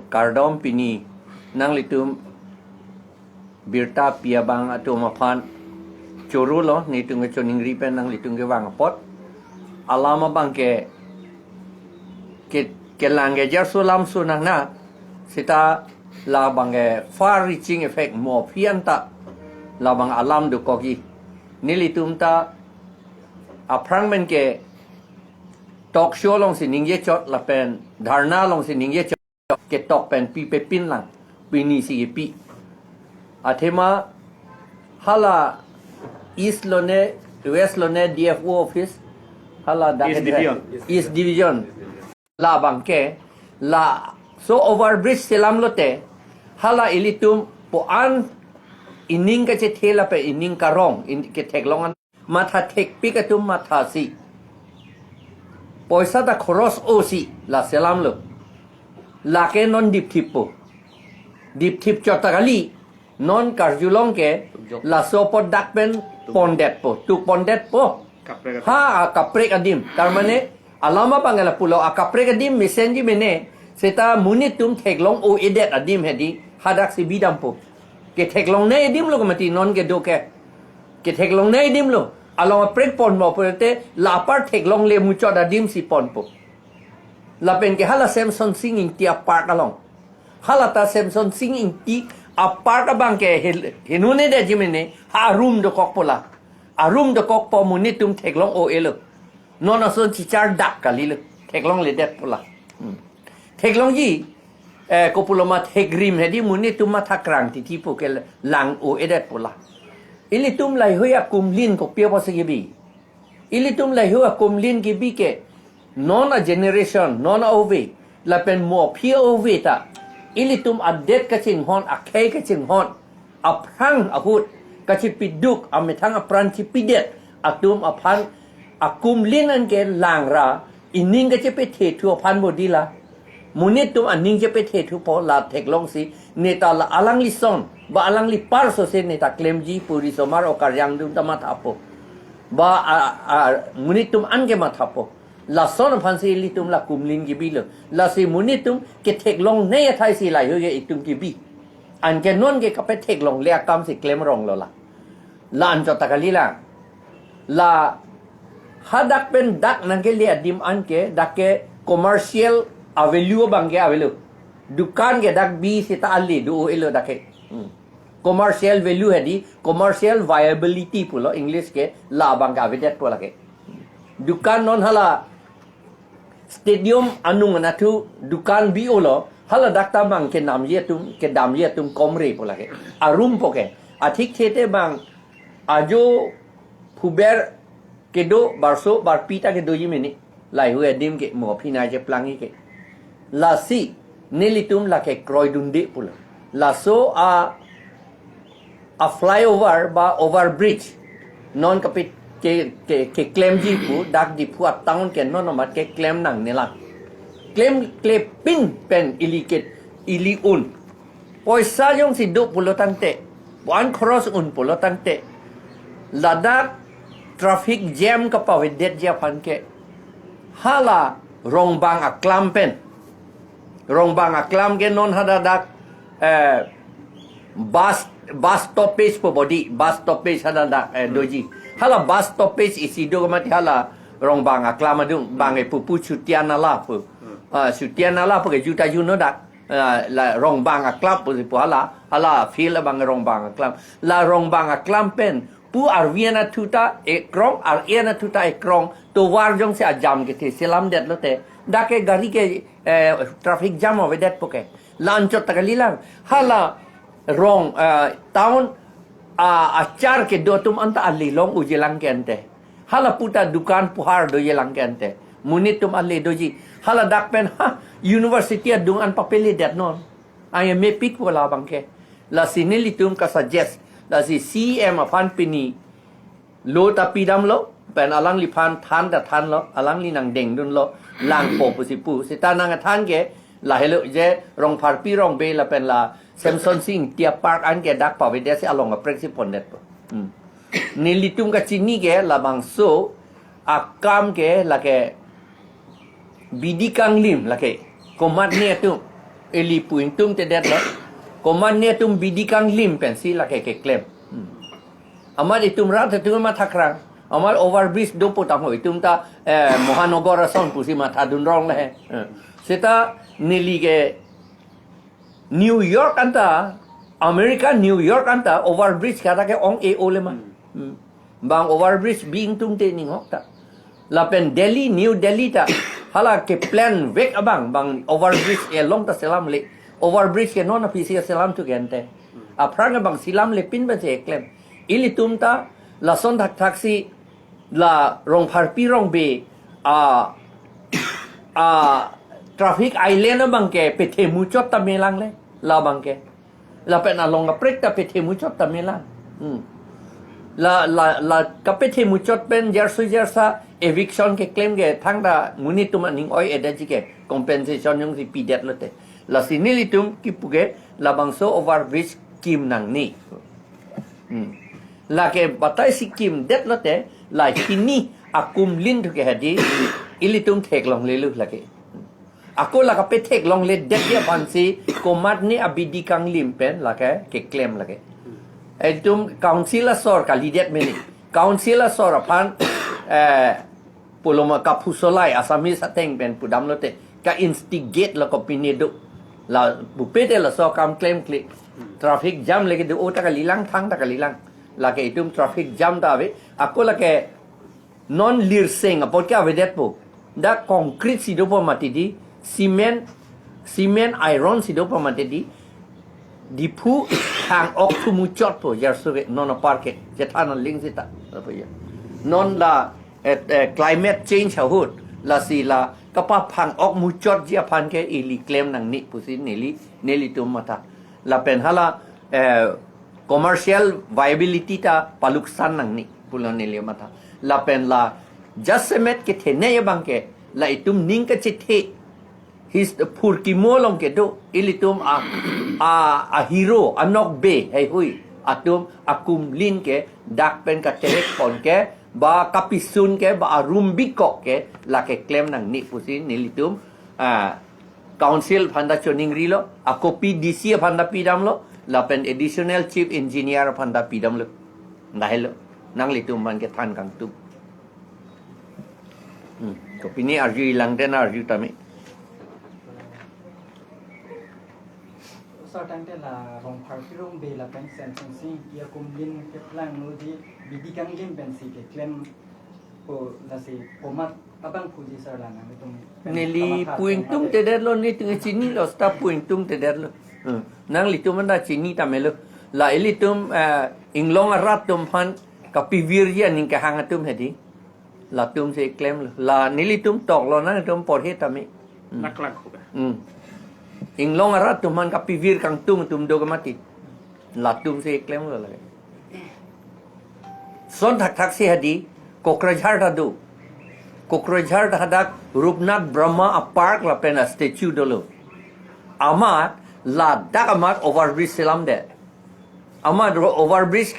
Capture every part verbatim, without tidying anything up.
Kardom, pini nanglitum birta pi abang atum aphan choro lo, netum kechoningri pen nanglitum kevang apot. Alam abang ke, ke, kelang ke jarso lamso nang na, seta labang ke far reaching effect mo aphi anta labang alam dokokji. Nelitum ta aphrang men ke talk show alongsi ningje chot lapen dharna alongsi ningje chot, ketok pen pipe pin lang, pini si kepi. Athema hala East lo ne, West lo ne, D F O office, hala dak East Division. East Division. Labang ke, laso overbridge selam lote, hala ilitum pu-an ining kachethe lapen ining karong, in, ketheklong an matha thekpik atum mathasi, poisa ta khoros-o si la selam lo. Lake non dipthippo. Dipthip chot ta kali, non karjulong ke laso apot dak pen pondetpo, tuk pondetpo. Kaprek adim. Ha, a kaprek adim. Tar mane, alam abang ke lapulo, a kaprek adim mesenji mene, seta monit atum theklong-o-edet adim hedi, hadak si bidampo. Ketheklongnei adim lo kemati non kedo ke. Ketheklongnei adim lo. Along aprek ponpo pulote, la apar theklongle muchot adim si ponpo. Lapen ke hala Semsonsing Ingti a park along. Hala ta Semsonsing Ingti a park abang ke hel-, henune detji mene, ha arum dokokpo la. Arum dokokpo, monit atum theklong-o-e lo. Non ason chichar dak kali lo. Theklongledetpo la. Hmm. Theklongji, eh, kopuloma thekrim hedi monit atum matha krang titi po ke lang-o-edetpo la. Ilitum lahei akumlin kopi apotsi kebi? Ilitum lahei akumlin kebi ke non a generation, non a ove, lapen mo aphi ove ta, ilitum adet kachinghon, akhei kachinghon, aphrang ahut kachipiduk, amethang apran chipidet atum aphan akumlin anke langra, ining kachepethethu aphan bodi la. Monit atum aning chepethethupo la theklongsi, neta la alangli son, ba alangli parso si neta klemji pu risomar o karyang dun ta mathapo. Ba a, a, monit atum anke mathapo. Lason aphansi ilitum la kumlin kebi lo. Lasi monit atum ketheklongnei athai si lahei ke itum kebi. Anke non ke kapetheklongle akam si klem rong lo la. La anchot ta kali la. La hadak pen dak nangkele adim anke dak ke commercial a value abang ke avelo. Dukan ke dak bi seta ale do-o-e lo dak ke. Hmm. Commercial value hedi, commercial viability pulo English ke, labang ke avedetpo lake. Dukan non hala stadium anung anatthu dukan bi-o lo, hala dak ta bang kenamji atum, kedamji atum komrepo lake. Arumpo ke. Athikthe te bang ajo phuber kedo barso barpi ta kedoji mene. Lahei adim ke mo aphi nai cheplangji ke. Lasi nelitum lake kroidunde pulo. Laso a, a flyover ba overbridge non kapi ke, ke, keklemji pu dak Diphu a town ke non amat keklem nangne lang. Klemklepin pen ili ke, ili un. Poisa jongsi do pulo tangte, pu-an khoros un pulo tangte, ladak traffic jam kapavedetji aphan ke hala Rongbang aklam pen. Rongbang aklam ke non hadak dak, eh, bus, bus stoppage po bodi, bus stoppage hadak dak, eh, doji. Hala bus stoppage isi do kemati hala Rongbang aklam adung, bang e pupu Chutia Nala pu. Ah, Chutia Nala pu ke juta juno dak. Ah, la Rongbang aklam pusi pu hala, hala field abang Rongbang aklam. La Rongbang aklam pen pu arvi anatthu ta ekrong, ar-e anatthu ta ekrong, tovar jongsi ajam kethe selamdet lote, dak ke gari ke, eh, traffic jam avedetpo ke. La anchot ta kali lang. Hala rong, eh, town a, achar kedo atum anta ale long-oji lang ke ante. Hala puta dukan puhar doji lang ke ante. Monit atum ale doji. Hala dak pen, ha, university adung an papeledet non. Ai mepik pu labang ke. Lasi nelitum kasuggest. Lasi C E M aphan pini lo ta pidamlo. Pen alangliphan than ta thanlo. Alangli nangdengdunlo. Langpo pusi pu. Seta nangthan ke. Lahelo je Rongpharpi Rongbe lapen la Semsonsing Ingti a park anke dak pavedetsi along aprek si pondetpo. Hmm. Nelitum kachini ke labangso akam ke lake bidi kanglim lake komatne atum. Ili pu ingtungtedetlo. Komatne atum bidi kanglim pensi lake keklem. Hmm. Amat itum rat atum mathakrang. Amat overbridge dopo tangho itum ta, eh, Mohanagar ason pusi mathadun rong le. Eh. Seta neli ke New York anta, America New York anta overbridge kata ke ong-e-o le ma. Hmm. Bang overbridge bi ingtungte ninghok ta. Lapen Delhi, New Delhi ta hala keplan vek abang, bang overbridge along ta selamle. Overbridge ke non aphi si selam tu gente. Aphrang ke bang selamlepin pensi keklem. Ilitum ta lason thakthaksi la Rongpharpi Rongbe a, a traffic island abang ke pethe muchot ta melang le, labang ke. Lapen along kaprek ta pethe muchot ta melang. Hmm. La, la, la kapethe muchot pen jarso jarsa eviction keklem ke thangta monit atum aning oi-edet ji ke compensation jongsi pidetlo te. Lasi nelitum kipu ke labangso overbridge kim nangne. Hmm. Lake batai si kimdetlo te, la hini akumlin thu ke hadi, ilitum theklonglelo lake. Ako la kapetheklongledet aphansi komatne abidi kanglim pen lake keklem lake. Itum council asor kalidet mene. Council asor aphan, eh, pulo ma kaphusolai Assamese ateng pen pudamlo te, ka-instigate lo kopine do. La bupete laso akam klemkle. Traffic jam lake do, o ta kalilang, thang ta kalilang. Lake itum traffic jam ta ave. Ako lake non lirseng apot ke avedetpo. Dak concrete si dopo mati di, cement, cement iron si dopo mati di. Diphu phang-ok thu muchotpo, jarso ke non apar ke, chethan aling sita. Apa ya? Non la, eh, eh, climate change ahut, lasi la kapaphang-ok muchotji aphan ke ili klem nangne pusi neli, nelitum matha. Lapen hala, eh, commercial viability ta paluksan nangne pulo neli matha. Lapen la jasemet kethenei abang ke, la itum ning kachethe, his phurkimo along kedo, ilitum a, a, a hero, anokbe heihui atum akumlin ke dak pen katerek pon ke, ba kapisun ke, ba arum bikok ke, lake klem nangne pusi nelitum, ah, council aphan ta choningrilo, akopi D C aphan ta pidamlo, lapen additional chief engineer aphan ta pidamlo. Lahelo, nanglitum aphan kethan kangtung. Hmm. Kopine arju ilang te na arju tame. Sir, tangte la Rongpharpi Rongbe lapen Semson Sing Ingti akumlin keplanglo di bidi kanglim pensi keklempo, lasi komat abang puji sir la nangtum pen neli kamatha pu ingtungtedetlo, netum chinilo, seta pu ingtungtedetlo. Hmm. Nanglitum anta chini tamelo. La ilitum, eh, inglong arat atum aphan kapivirji aning kehang atum hedi. Latum si klemlo. La nelitum toklo, nangtum porhe tame. Hmm. Naklang ko ba. Hmm. Inglong arat atum aphan kapivir kangtung atum do ke mati. Latum si klemlo lake. Son thakthaksi hadi, Kokrajhar ta do. Kokrajhar ta hadak Rupnath Brahma a park lapen a statue dolo. Amat, ladak amat overbridge selamdet. Amat ro-, overbridge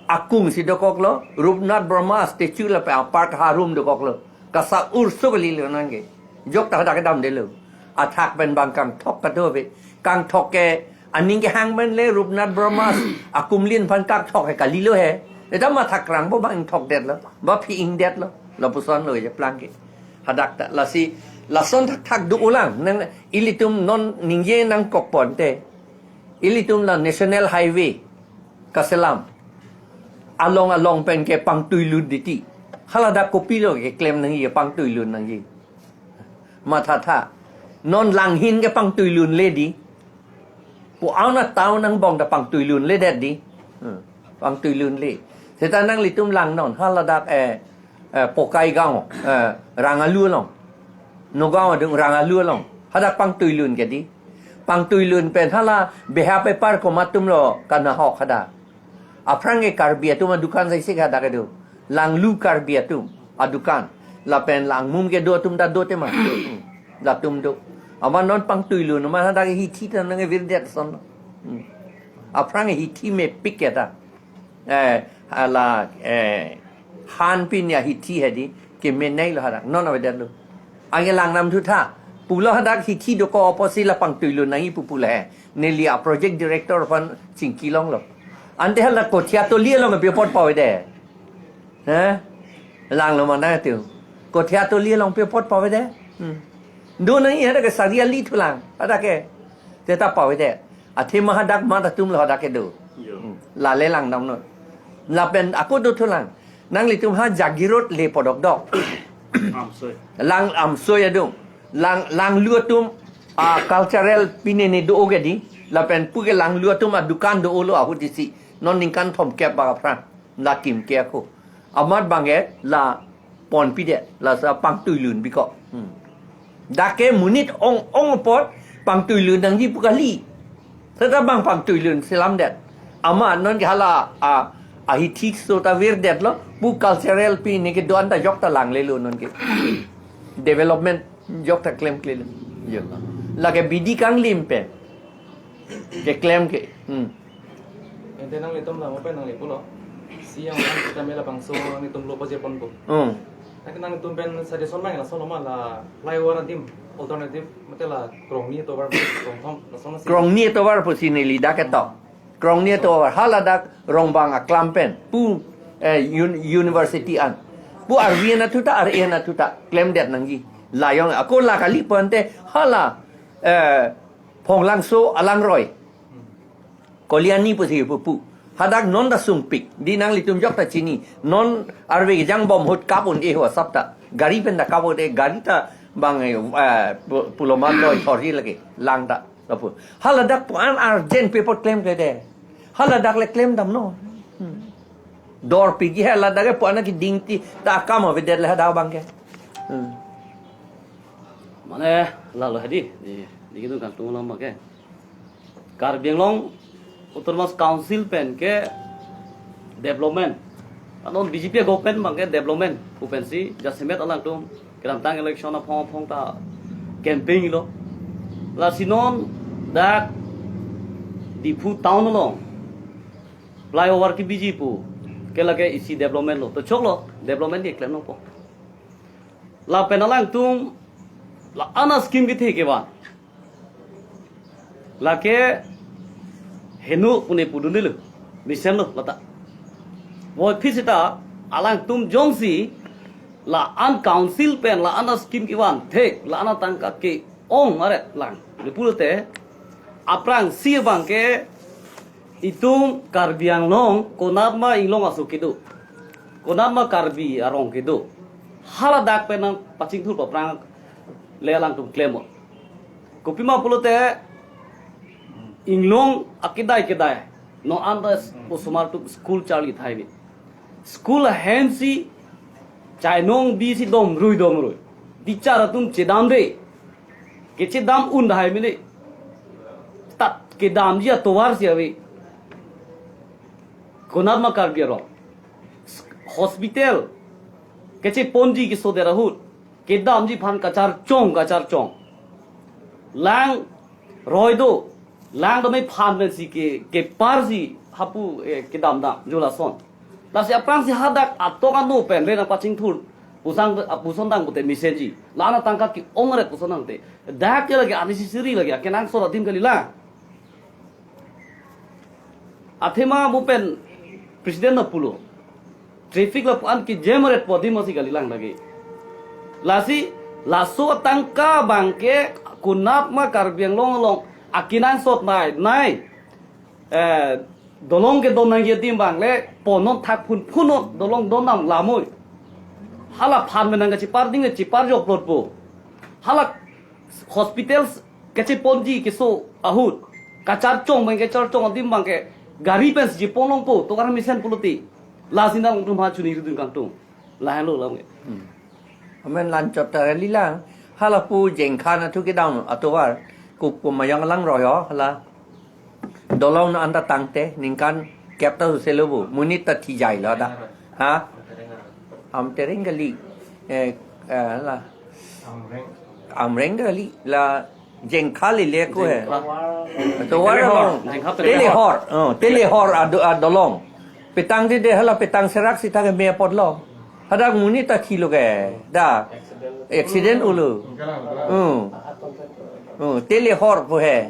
akung si dokoklo, Rupnath Brahma statue lapen a park harum dokoklo. Kasa urso kalilo nangke. Jok ta hadak damdetlo. Athak pen bang kangthok kadove. Kangthok ke aning kehang pen le Rupnath Brahma akumlin aphan kangthok ke kalilo he. Eta mathakrangpo bang ingthokdetlo. Ba phi-ingdetlo. Lapusonlo je plangke. Hadak ta lasi lason thakthak do-olang. Nang ilitum non ningje nangkokpon te. Ilitum la National Highway kaselam. Along along pen ke pangtuilun titi. Haladak kopilo keklem nangji, pangtuilun nangji. Mathatha. Non langhin ke pangtuilunle di. Pu auna town angbong ta pangtuilunledet di. Hmm. Pangtuilunle. Seta nanglitum langnon. Haladak, eh, eh, Pokaigaon, eh, Rangalu along. Nagaon adung Rangalu along. Hadak pangtuilun ke di. Pangtuilun pen hala beha pepar komat atumlo kanahok hadak. Aphrang ke Karbi atum adukan saisik hadak kedo. Langlu Karbi atum adukan. Lapen langmum kedo atum ta do tema. Latum do. Amat non pangtuilun, amat hadak hithi ta nangvirdet son. Hmm. Aphrang hithi mepik ke ta. Eh, hala, eh, han pin ya hithi hedi, kemeneilo hadak, non avedetlo. Anke langnam thutha, Pulo hadak hithi dokok apotsi la pangtuilun nangji pu pulo he. Neli a project director aphan chingki longlo. Ante hala Kothia Toli along pi apot pavede. He? Langlo mana tu. Kothia Toli along pi apot pavede. Hmm. Do nangji hadak ke Sariali thulang. Hadak ke. Teta pavede. Athema hadak mat atum lo hadak ke do. Yo. Hmm. Lale langdamnon. Lapen ako do thulang. Nanglitum ha Jagiroad le podokdok. Amsoi. Lang Amsoi adung. Lang, Langlu atum a cultural pinene do oge di. Lapen puke Langlu atum a dukan do-olo ahut isi. Non ningkan thomkep bak aphrang. La kim ke ako. Amat bangke la ponpidet, lasi pangtuilun bikok. Hmm. Dak ke monit ong-ong apot pangtuilun nangji pu kali. Seta bang pangtuilun selamdet. Amat non ke hala a, ahithi keso ta virdetlo, pu cultural pinene kedo-an ta jokta langlelo non ke. Development jokta klemklelo. Yo. Lake bidi kanglim pen keklem ke. Hmm. Ante nanglitum la mo pen nangli pulo. Si yang orang kita mela bangso nanglitum lo paje ponpo. Hmm. Nanglitum pen suggestion bang lason lo ma la flyover adim alternative mate la krongni atovar krongthom lason si. Krongni atovar pusi neli dak ketok. Krongni atovar hala dak Rongbang aklam pen. Pu eh, un, university an. Pu arvi anatthu ta, ar-e anatthu ta. Klemdet nangji. La jong ako la kali pu ante hala eh, Phonglangso alangroi. Koliani pusi pupu. Hadak non ta sungpik. Di nanglitum jokta chini. Non arve jangbom ahut kap un-e ho asap ta. Gari pen ta kap un-e, gari ta bang eh, eh, pu-, puloman doi thorji lake. Lang ta. Lapu. Hala dak pu-an urgent pi apot klemklede. Hala dak le klemdamnon. Hmm. Dor piji hala dak ke pu-an keding ti ta akam avedet le hadak bangke. Hmm. Mane lalo hadi di di gitu kan tunglam ke. Karbi Anglong Autonomous Council pen ke development. Anon B J P government bangke development pu pensi jasemet alangtum kedamtang election aphong aphong ta campaign lo. Lasi non dak Diphu town along flyover kebiji pu ke lake isi development lo. To choklo development keklem nangpo. Lapen alangtum la-an ascheme kethe kevan. Lake heno pune pudun dulu. Mesen lo lata. Voiphit seta alangtum jongsi la-an council pen la-an ascheme kevan thek la-an atangka ke-ong aret lang. Lapulote aphrangsi bangke itum Karbi Anglong konatma inglong aso kedo. Konatma Karbi arong kedo. Hala dak pen nangpachingthur paphrang le alangtum klem. Kopima pulote inglong akedai kedai. Non anta osomar atum school charli thai ni. School ahensi chainong bisi domrui domrui. Teacher atum chedamde. Kechedam un dahai mene. Tat kedamji atovar si ave. Konatma Karbi arong. Hospital. Kecheponji keso der ahut. Kedamji aphan kacharchong kacharchong. Lang roi do. Lang do mephan pensi ke keparsi hapu eh, kedamdam jolason. Lasi aphrangsi hadak atok ano pen le nangpachingthur. Pusang pusondang pute mesenji. La-an atangka ke-ong aret pusondang te. Dak ke lake unnecessary lake akenangsot adim kali la. Athema mo pen president na pulo. Traffic lapu-an ke jam aret pu adim si kali lang lake. Lasi laso atangka bangke konatma Karbi Anglong along akenangsot nai nai. Eh, dolong kedon nangji adim bang le ponnon thak phun phunnon dolong dondam lamoi. Hala aphan menang kachepar ding chepar jokplot po. Hala hospital kecheponji keso ahut. Kacharchong bang kacharchong adim bangke gari pensi chepon longpo tokar mesen pulote. Lasi nangtum ha chuni ridun kangtung. Lahenlo lam ke. Hmm. Amen lanchot ta rally lang. Hala pu Jengkha anatthu kedam atovar. Kup kumayang lang royo hala. Dolong na anta tangte ningkan kep ta selo bu. Monit ta thijai lo da. Ha? Amtereng kali. Eh, eh, la. Amreng kali la Jengkha le le ko he. Jengkha. Atovar Telehor. Along. Jengkha Telehor. Telehor. Oh, Telehor ado adolong. Petang de de hala petang serak sita ke me apot lo. Hadak monit ta thilo ke. Da. Accident ulo. Hmm. Oh, Tele Hor pu he.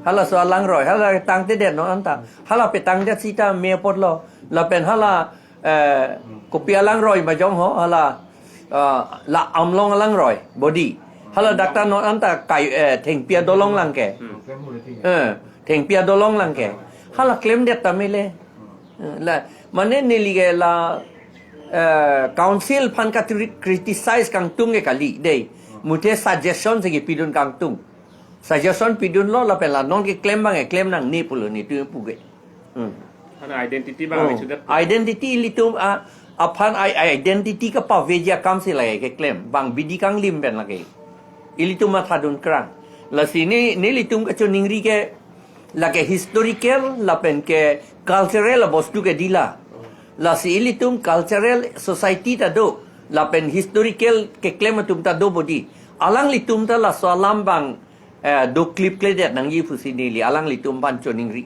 Halaso alangroi, hala tangtedet non anta. Hala petangdet sita me apotlo. Lapen hala, eh, kopi alangroi majong ho, hala, eh, la Amlong alangroi, bodi. Hala dakta non anta kai, eh, Thengpi adolong lang ke. Eh, Thengpi adolong lang ke. Hala klemdet ta mele. Eh, la, mane neli ke la, eh, council aphan ka tri-, criticize kangtung ke kali, dei. Muthe suggestion si kepidun kangtung. Suggestion pidunlo lapen la non keklem abang keklem nangne pulo netum pu ke. Hmm. Karena identity abang Oh, sudah identity ilitum, ah, aphan i-, identity kapaveji akam si lake keklem. Bang bidi kanglim pen lake. Ilitum mathadun krang. Lasi ne, nelitum kachiningri ke lake historical lapen ke cultural abostu ke dila. Lasi ilitum cultural society ta do. Lapen historical keklem atum ta do bodi. Alanglitum ta laso alam abang, eh, doklipkledet nangji pusi neli alanglitum aphan chiningri.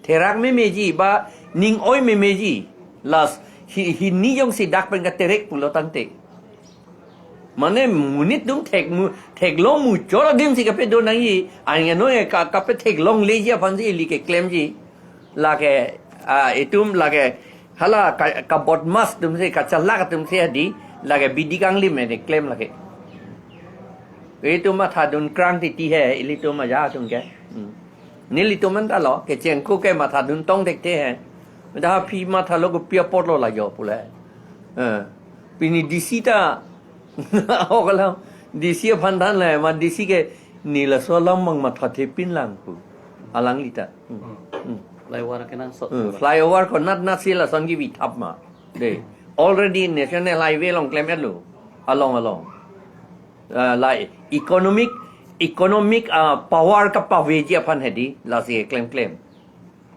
Therak memeji ba ning oi memeji. Lasi hi, hini jongsi dak pen katerek pulo tangte. Mane monit atum thek mu, theklong muchot adim si kapedo nangji. Ang ano e ka, kapetheklongleji aphan si ili keklemji. Lake, ah, itum lake, hala ka, kabodmas atum si, kachalak atum si hadi, lake bidi kanglim ene klem lake. Itum mathadun krang titi he, ilitum aja atum ke. Hmm. Nelitum anta lo, kechengko ke mathadun tong thekthe he. Dah phi mathalo kopi apotlo la jo pule. Eh. Pini D C ta. Oh, kalau D C aphan than le, ma D C ke neli laso alam abang mathathepin lang pu. Alangli ta. Hmm. Hmm. Flyover kenangsot. Hmm. Flyover konat nat si lason kevithap ma. Dei. Already National Highway along klemlo. Along along. Ah, la economic, economic, ah, power kapaveji aphan hedi, lasi klemklem.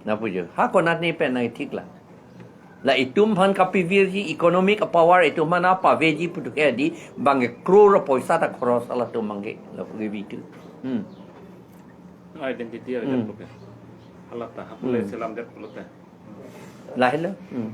Na pujo. Ha konat ne pen nangthik la. La itum aphan kapavirji economic power itum aphan paveji putu ke di bang ke crore poisa ta khoros alatum abang ke. La pujo bitu. Hmm. Identity Hmm. aja puke. Halat ta, hapule Hmm. selam det pulote. Lahelo. Hmm.